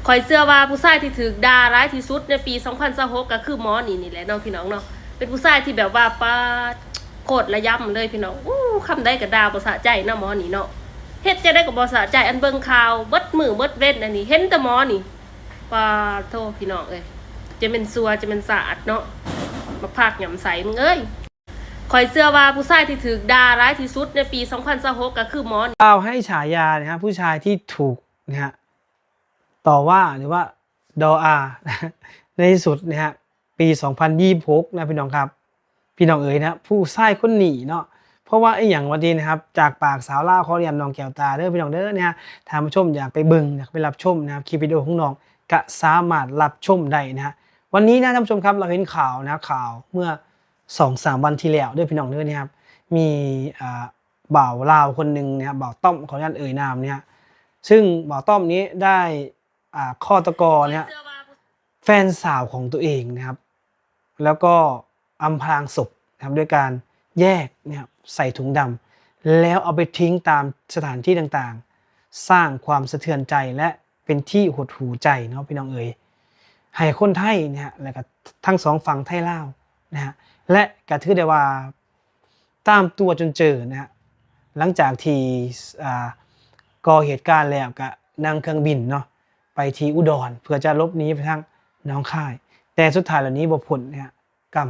ຂ້ອຍເຊື່ອວ່າຜູ້ຊາຍທີ່ຖືກດ່າຫຼາຍທີ່ສຸດໃນປີສອງພັນຊາວຫົກ ກໍຄືໝໍນີ້ນີ້ແຫຼະເນາະພີ່ນ້ອງເນາະ. ເປັນຜູ້ຊາຍທີ່ແບບວ່າ ປາດ ໂຄດລະຢຳເລີຍພີ່ນ້ອງ. ໂອ້ ຄຳໃດກໍດ່າບໍ່ສະໃຈນະໝໍນີ້ເນາະ. ເຮັດຈັ່ງໃດກໍບໍ່ສະໃຈ. ອັນເບິ່ງຂ່າວເບິດມື້ເບິດເວັນ ອັນນີ້ເຫັນແຕ່ໝໍນີ້. ປາດໂທ ພີ່ນ້ອງເອີຍ ຈະແມ່ນຊົ່ວຈະແມ່ນສາດເນາະ ບັກພາກຫຍ້ຳໃສ່ມຶງເອີຍ. ຂ້ອຍເຊື່ອວ່າຜູ້ຊາຍທີ່ຖືກດ່າຫຼາຍທີ່ສຸດໃນປີສອງພັນຊາວຫົກ ກໍຄືໝໍນີ້. ກ່າວໃຫ້ສາຍານະຮະ ຜູ້ຊາຍທີ່ຖືກນະຮະ ຕໍ່ວ່າ ຫຼືວ່າ ດອອາ ໃນທີ່ສຸດນະຮະ ປີສອງພັນຊາວຫົກນະພີ່ນ້ອງຄັບ ພີ່ນ້ອງເອີຍນະ ຜູ້ຊາຍຄົນນີ້ເນາະ. ເພາະວ່າອີ່ຫຍັງວະຕິນະຄັບ ຈາກປາກສາວລາວ ຂໍອະນຸຍາດນ້ອງແກ້ວຕາເດີພີ່ນ້ອງເດີນະຮະ. ທ່ານຜູ້ຊົມຢາກໄປເບິ່ງ ຢາກໄປຮັບຊົມນະ ຄລິບວິດີໂອຂອງນ້ອງ ກະສາມາດຮັບຊົມໄດ້ນະ. ວັນນີ້ນະທ່ານຜູ້ຊົມຄັບ ເຮົາເຫັນຂ່າວນະ ຂ່າວເມື່ອສອງສາມວັນທີ່ແລ້ວເດີພີ່ນ້ອງເດີນະ ມີ ອ່າ ບ່າວລາວຄົນໜຶ່ງນະ ບ່າວຕ້ອມ ຂໍອະນຸຍາດເອີ່ຍນາມນະ ຊຶ່ງບ່າວຕ້ອມນີ້ໄດ້ ອ່າ ຄອດຕະກອນະ ແຟນສາວຂອງຕົວເອງນະ ແລ້ວກໍອຳພາງສົບນະ ດ້ວຍການແຍກນະ ໃສ່ຖົງດຳ ແລ້ວເອົາໄປຖິ້ງຕາມສະຖານທີ່ຕ່າງໆ ສ້າງຄວາມສະເທືອນໃຈ ແລະ ເປັນທີ່ຫົດຫູໃຈເນາະພີ່ນ້ອງເອີຍ ໃຫ້ຄົນໄທນະ ແລ້ວກໍທັງສອງຝັ່ງໄທລາວນະ ແລະ ກໍຖືໄດ້ວ່າ ຕາມຕົວຈົນເຈີນະ ຫຼັງຈາກທີ່ ອ່າ ກໍ່ເຫດການແລ້ວ ກໍນັ່ງເຄື່ອງບິນເນາະ ໄປທີ່ອຸດອນ ເພື່ອຈະຫຼົບໜີໄປທາງໜອງຄາຍ ແຕ່ສຸດທ້າຍແລ້ວໜີບໍ່ພົ້ນນະ ກຳ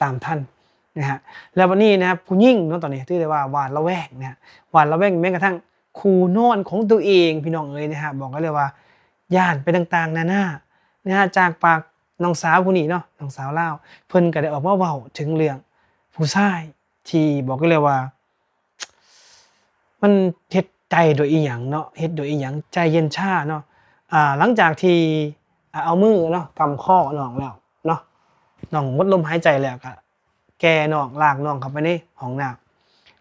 ຕາມທັນນະ. ແລ້ວບັດນີ້ນະ ຜູ້ຍິງເນາະ ຕອນນີ້ຖືໄດ້ວ່າຫວາດລະແວງນະ ຫວາດລະແວງແມ້ກະທັ້ງຄູ່ນອນຂອງຕົວເອງ ພີ່ນ້ອງເອີຍນະ ບອກໄດ້ເລີຍວ່າຢ້ານໄປຕ່າງໆນານານະ ຈາກປາກ ນ້ອງສາວຜູ້ນີ້ເນາະ ນ້ອງສາວລາວ ເພິ່ນກໍໄດ້ອອກມາເວົ້າເຖິງເລື່ອງຜູ້ຊາຍທີ່ບອກໄດ້ເລີຍວ່າ ມັນເຮັດໃຈດ້ວຍອີ່ຫຍັງເນາະ ເຮັດດ້ວຍອີ່ຫຍັງ ໃຈເຢັນຊາເນາະ. ອ່າ ຫຼັງຈາກທີ່ ອ່າ ເອົາມືເນາະ ກຳຄໍນ້ອງແລ້ວເນາະ ນ້ອງໝົດລົມຫາຍໃຈແລ້ວ ກໍ ແກ່ນ້ອງ ລາກນ້ອງເຂົ້າໄປໃນຫ້ອງນ້ຳ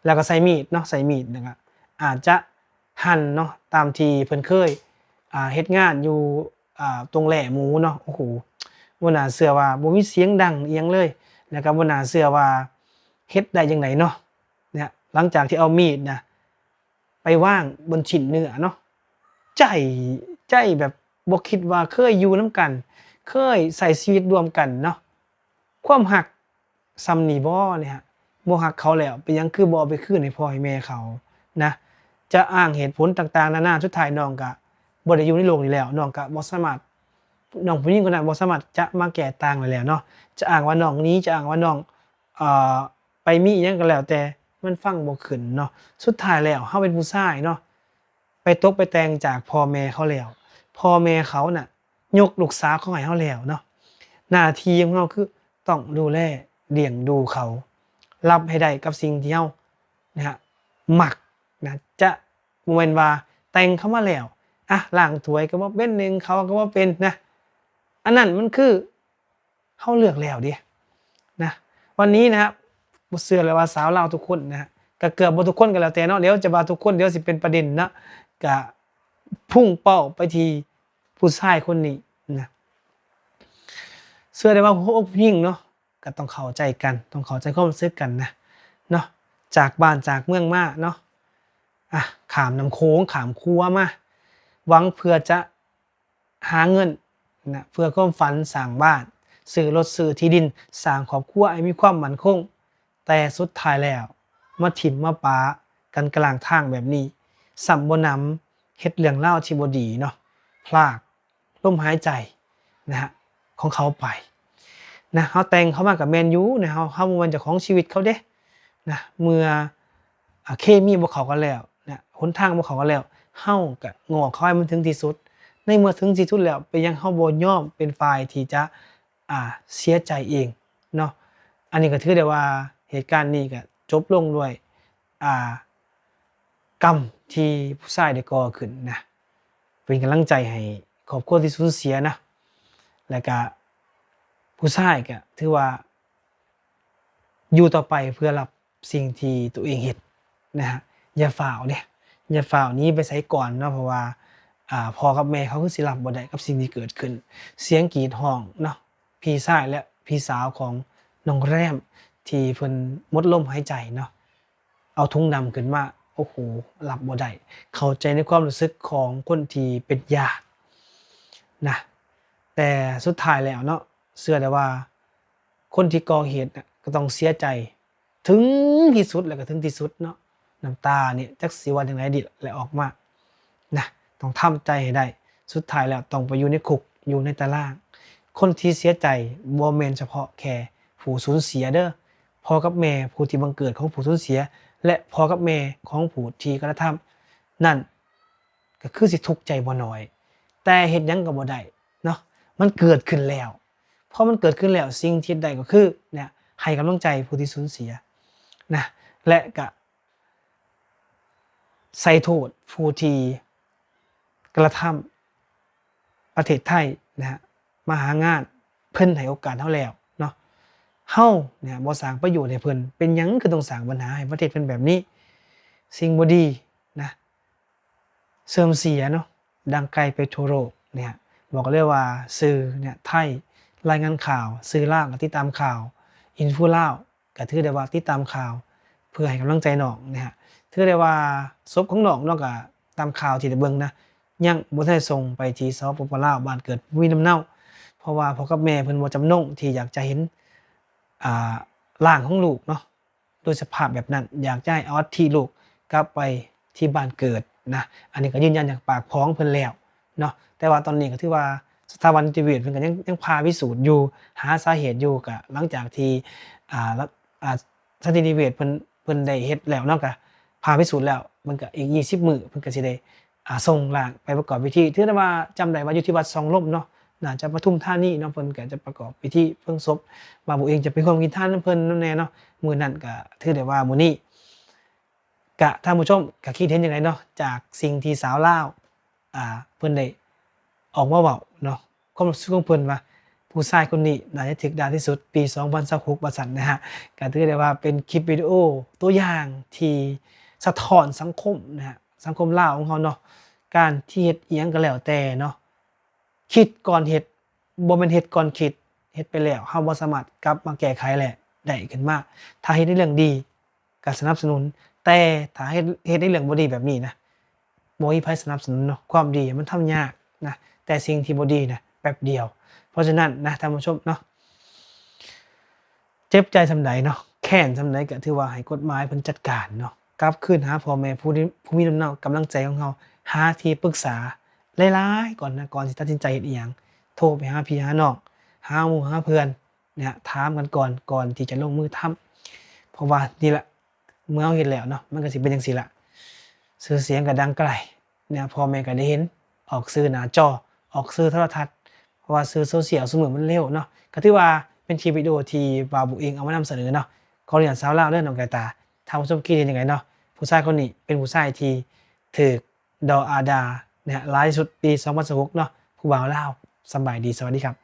ແລ້ວກໍໃສ່ມີດເນາະ ໃສ່ມີດ ແລ້ວກໍອາດຈະຫັ່ນເນາະ ຕາມທີ່ເພິ່ນເຄີຍ ອ່າ ເຮັດງານຢູ່ ອ່າ ຕົງແລ່ໝູເນາະ. ໂອ້ໂຫ ບໍ່ໜ້າເຊື່ອວ່າບໍ່ມີສຽງດັງອີ່ຫຍັງເລີຍ ແລ້ວກໍບໍ່ໜ້າເຊື່ອວ່າເຮັດໄດ້ຈັ່ງໃດເນາະ. ເນຍ ຫຼັງຈາກທີ່ເອົາມີດນະ ໄປວາງບົນຊິ້ນເນື້ອເນາະ ໃຈ ໃຈແບບບໍ່ຄິດວ່າເຄີຍຢູ່ນຳກັນ ເຄີຍໃຊ້ຊີວິດຮ່ວມກັນເນາະ ຄວາມຮັກສ່ຳນີ້ບໍ່ເນຍ ບໍ່ຮັກເຂົາແລ້ວ ເປັນຫຍັງຄືບໍ່ເອົາໄປຄືນໃຫ້ພໍ່ໃຫ້ແມ່ເຂົານະ. ຈະອ້າງເຫດຜົນຕ່າງໆນານາ ສຸດທ້າຍນ້ອງກະບໍ່ໄດ້ຢູ່ໃນໂລກນີ້ແລ້ວ ນ້ອງກະບໍ່ສາມາດ ນ້ອງຜູ້ຍິງຄົນນັ້ນບໍ່ສາມາດຈະມາແກ້ຕ່າງໄດ້ແລ້ວເນາະ. ຈະອ້າງວ່ານ້ອງໜີ ຈະອ້າງວ່ານ້ອງ ເອີ ໄປມີອີ່ຫຍັງກໍແລ້ວແຕ່ ມັນຟັງບໍ່ຂຶ້ນເນາະ. ສຸດທ້າຍແລ້ວເຮົາເປັນຜູ້ຊາຍເນາະ ໄປຕົກໄປແຕ່ງຈາກພໍ່ແມ່ເຂົາແລ້ວ ພໍ່ແມ່ເຂົານະຍົກລູກສາວເຂົາໃຫ້ເຮົາແລ້ວເນາະ ໜ້າທີ່ຂອງເຮົາຄືຕ້ອງດູແລລ້ຽງດູເຂົາ ຮັບໃຫ້ໄດ້ກັບສິ່ງທີ່ເຮົານະມັກນະ. ຈະບໍ່ແມ່ນວ່າແຕ່ງເຂົ້າມາແລ້ວ ອະ ລ້າງຖ້ວຍກໍບໍ່ເປັນ ໜຶ້ງເຂົ້າກໍບໍ່ເປັນນະ ອັນນັ້ນມັນຄື ເຮົາເລືອກແລ້ວເດ້ນະ. ວັນນີ້ນະ ບໍ່ເຊື່ອເລີຍວ່າສາວລາວທຸກຄົນນະ ກະເກືອບບໍ່ທຸກຄົນກໍແລ້ວແຕ່ເນາະ ດຽວຈະວ່າທຸກຄົນ ດຽວຊິເປັນປະເດັນເນາະ ກະພຸ່ງເປົ້າໄປທີ່ຜູ້ຊາຍຄົນນີ້ນະ. ເຊື່ອໄດ້ວ່າຫົວອົກຜູ້ຍິງເນາະ ກໍຕ້ອງເຂົ້າໃຈກັນ ຕ້ອງເຂົ້າໃຈຄວາມຮູ້ສຶກກັນນະເນາະ ຈາກບ້ານຈາກເມືອງມາເນາະ ອະ ຂ້າມນ້ຳໂຂງ ຂ້າມຂົວມາ ຫວັງເພື່ອຈະ ຫາເງິນນະ ເພື່ອຄວາມຝັນ ສ້າງບ້ານ ຊື້ລົດ ຊື້ທີ່ດິນ ສ້າງຄອບຄົວໃຫ້ມີຄວາມໝັ້ນຄົງ ແຕ່ສຸດທ້າຍແລ້ວມາຖິ້ມມາປະກັນກາງທາງແບບນີ້ ຊ້ຳບໍ່ໜຳ ເຮັດເລື່ອງລາວທີ່ບໍ່ດີເນາະ ພລາກລົມຫາຍໃຈນະ ຂອງເຂົາໄປນະ. ເຮົາແຕ່ງເຂົາມາກໍແມ່ນຢູ່ນະ ເຮົາ ເຮົາບໍ່ແມ່ນເຈົ້າຂອງຊີວິດເຂົາເດ້ນະ ເມື່ອ ອ່າ ເຄມີບໍ່ເຂົ້າກັນແລ້ວນະ ຫົນທາງບໍ່ເຂົ້າກັນແລ້ວ ເຮົາກະງອກເຂົາໃຫ້ມັນເຖິງທີ່ສຸດ. ໃນເມື່ອເຖິງທີ່ສຸດແລ້ວ ເປັນຫຍັງເຮົາບໍ່ຍອມເປັນຝ່າຍທີ່ຈະ ອ່າ ເສຍໃຈເອງເນາະ? ອັນນີ້ກໍຖືໄດ້ວ່າເຫດການນີ້ກໍຈົບລົງດ້ວຍ ອ່າ ກຳທີ່ຜູ້ຊາຍໄດ້ກໍ່ຂຶ້ນນະ ເປັນກຳລັງໃຈໃຫ້ຄອບຄົວທີ່ສູນເສຍນະ ແລ້ວກະຜູ້ຊາຍກະຖືວ່າ ຢູ່ຕໍ່ໄປເພື່ອຮັບສິ່ງທີ່ຕົວເອງເຮັດນະຮະ. ຢ່າຟ້າວເດ້ ຢ່າຟ້າວໜີໄປໃສກ່ອນເນາະ ເພາະວ່າ ອ່າ ພໍ່ກັບແມ່ເຂົາຄືຊິຮັບບໍ່ໄດ້ກັບສິ່ງທີ່ເກີດຂຶ້ນ. ສຽງກຣີດຮ້ອງເນາະ ພີ່ຊາຍ ແລະ ພີ່ສາວຂອງນ້ອງແຣມ ທີ່ເພິ່ນໝົດລົມຫາຍໃຈເນາະ ເອົາຖົງດຳຂຶ້ນມາ ໂອ້ໂຫ ຮັບບໍ່ໄດ້. ເຂົ້າໃຈໃນຄວາມຮູ້ສຶກຂອງຄົນທີ່ເປັນຍາດ ນະ ແຕ່ສຸດທ້າຍແລ້ວເນາະ ເຊື່ອໄດ້ວ່າຄົນທີ່ກໍ່ເຫດນະ ກໍຕ້ອງເສຍໃຈເຖິງທີ່ສຸດ ແລ້ວກໍເຖິງທີ່ສຸດເນາະ. ນ້ຳຕານີ້ຈັກຊິວ່າຈັ່ງໃດດີ ແລະອອກມານະ ຕ້ອງທຳໃຈໃຫ້ໄດ້. ສຸດທ້າຍແລ້ວຕ້ອງໄປຢູ່ໃນຄຸກ ຢູ່ໃນຕາລາງ. ຄົນທີ່ເສຍໃຈບໍ່ແມ່ນສະເພາະແຄ່ຜູ້ສູນເສຍເດີ້ ພໍ່ກັບແມ່ຜູ້ທີ່ບັງເກີດຂອງຜູ້ສູນເສຍ ແລະ ພໍ່ກັບແມ່ຂອງຜູ້ທີ່ກະທຳນັ້ນ ກໍຄືຊິທຸກໃຈບໍ່ໜ້ອຍ ແຕ່ເຮັດຫຍັງກໍບໍ່ໄດ້ເນາະ ມັນເກີດຂຶ້ນແລ້ວ. ພໍມັນເກີດຂຶ້ນແລ້ວ ສິ່ງທີ່ເຮັດໄດ້ກໍຄື ເນຍ ໃຫ້ກຳລັງໃຈຜູ້ທີ່ສູນເສຍນະ ແລະ ກະໃສ່ໂທດຜູ້ທີ່ກະທຳ ປະເທດໄທນະ ມາຫາງານ ເພິ່ນໃຫ້ໂອກາດເຮົາແລ້ວເນາະ ເຮົານະ ບໍ່ສ້າງປະໂຫຍດໃຫ້ເພິ່ນ ເປັນຫຍັງຄືຕ້ອງສ້າງບັນຫາໃຫ້ປະເທດເພິ່ນແບບນີ້? ສິ່ງບໍ່ດີນະ ເສື່ອມເສຍເນາະ ດັງໄກໄປທົ່ວໂລກເນຍ ບອກເລີຍວ່າສື່ເນຍ ໄທລາຍງານຂ່າວ ສື່ລາວກໍຕິດຕາມຂ່າວ ອິນຟູລາວ ກໍຖືໄດ້ວ່າຕິດຕາມຂ່າວເພື່ອໃຫ້ກຳລັງໃຈນ້ອງນະ ຖືໄດ້ວ່າສົບຂອງນ້ອງເນາະ ກໍຕາມຂ່າວທີ່ໄດ້ເບິ່ງນະ ຍັງບໍ່ທັນໄດ້ສົ່ງໄປທີ່ ສປປ ລາວ ບ້ານເກີດພູມີລຳເນົາ ເພາະວ່າພໍ່ກັບແມ່ເພິ່ນບໍ່ຈຳນົງທີ່ຢາກຈະເຫັນ ອ່າ ຮ່າງຂອງລູກເນາະ ໂດຍສະພາບແບບນັ້ນ ຢາກຈະໃຫ້ເອົາອັດຖິລູກກັບໄປທີ່ບ້ານເກີດນະ. ອັນນີ້ກໍຢືນຢັນຈາກປາກຂອງເພິ່ນແລ້ວເນາະ ແຕ່ວ່າຕອນນີ້ກໍຖືວ່າສະຖາບັນນິຕິເວດເພິ່ນກໍຍັງ ຍັງຜ່າພິສູດຢູ່ ຫາສາເຫດຢູ່ ກໍຫຼັງຈາກທີ່ ອ່າ ລັດ ອ່າ ສະຖາບັນນິຕິເວດເພິ່ນ ເພິ່ນໄດ້ເຮັດແລ້ວເນາະ ກໍຜ່າພິສູດແລ້ວ ມັນກໍອີກ ອີກ ຊາວມື້ ເພິ່ນກໍຊິໄດ້ ອ່າ ສົ່ງຮ່າງໄປປະກອບພິທີ ຖືໄດ້ວ່າ ຈຳໄດ້ວ່າຢູ່ທີ່ວັດສອງລົມເນາະ ໜ້າຈະປະທຸມທານີເນາະ ເພິ່ນກໍຈະປະກອບພິທີເພີງສົບ ບ່າວເອງຈະໄປຮ່ວມກິນທານນຳເພິ່ນນຳແດ່ເນາະ. ມື້ນັ້ນກໍຖືໄດ້ວ່າ ມື້ນີ້ກະ ທ່ານຜູ້ຊົມກະຄິດເຫັນຈັ່ງໃດເນາະ ຈາກສິ່ງທີ່ສາວລາວ ອ່າ ເພິ່ນໄດ້ອອກມາເວົ້າເນາະ ຄວາມຮູ້ສຶກຂອງເພິ່ນວ່າ ຜູ້ຊາຍຄົນນີ້ໜ້າຈະຖືກດ່າທີ່ສຸດປີສອງພັນຊາວຫົກ ວ່າຊັ້ນນະຮະ. ກໍຖືໄດ້ວ່າເປັນຄລິບວິດີໂອຕົວຢ່າງທີ່ສະທ້ອນສັງຄົມນະຮະ ສັງຄົມລາວຂອງເຮົາເນາະ ການທີ່ເຮັດອີ່ຫຍັງກໍແລ້ວແຕ່ເນາະ ຄິດກ່ອນເຮັດ ບໍ່ແມ່ນເຮັດກ່ອນຄິດ ເຮັດໄປແລ້ວເຮົາບໍ່ສາມາດກັບມາແກ້ໄຂແລ້ວໄດ້ຂຶ້ນມາ. ຖ້າເຮັດໃນເລື່ອງດີກໍສະໜັບສະໜູນ ແຕ່ຖ້າເຮັດ ເຮັດໃນເລື່ອງບໍ່ດີແບບນີ້ນະ ບໍ່ມີໃຜສະໜັບສະໜູນເນາະ. ຄວາມດີມັນທຳຍາກນະ ແຕ່ສິ່ງທີ່ບໍ່ດີນະແປັບດຽວ. ເພາະສະນັ້ນນະ ທ່ານຜູ້ຊົມເນາະ ເຈັບໃຈສ່ຳໃດເນາະ ແຄ້ນສ່ຳໃດ ກໍຖືວ່າໃຫ້ກົດໝາຍເພິ່ນຈັດການເນາະ ກັບຄືນຫາພໍ່ແມ່ຜູ້ ຜູ້ມີນ້ຳໜັກກຳລັງໃຈຂອງເຮົາ ຫາທີ່ປຶກສາຫຼາຍໆກ່ອນນະ ກ່ອນຊິຕັດສິນໃຈເຮັດອີ່ຫຍັງ ໂທໄປຫາພີ່ຫານ້ອງ ຫາໝູ່ຫາເພື່ອນນະ ຖາມກັນກ່ອນ ກ່ອນທີ່ຈະລົງມືທຳ. ເພາະວ່ານີ້ລະ ເມື່ອເຮົາເຮັດແລ້ວເນາະ ມັນກໍຊິເປັນຈັ່ງຊີ້ລະ ຊື່ສຽງກໍດັງໄກນະ ພໍ່ແມ່ກໍໄດ້ເຫັນ ອອກສື່ໜ້າຈໍ ອອກສື່ໂທລະທັດ ເພາະວ່າສື່ໂຊຊຽວຊຸມື້ມັນເລັວເນາະ. ກໍຖືວ່າເປັນຄລິບວິດີໂອທີ່ບ່າວບຸກເອງເອົາມານຳສະເໜີເນາະ. ຂໍອະນຸຍາດສາວລາວເດີ ນ້ອງໄກ່ຕາ. ທ່ານຜູ້ຊົມຄິດເຫັນຈັ່ງໃດເນາະ? ຜູ້ຊາຍຄົນນີ້ເປັນຜູ້ຊາຍທີ່ຖືກ ດອອາດານະ ຫຼາຍທີ່ສຸດປີສອງພັນຊາວຫົກເນາະ ຜູ້ບ່າວລາວ. ສະບາຍດີ ສະຫວັດດີຄັບ.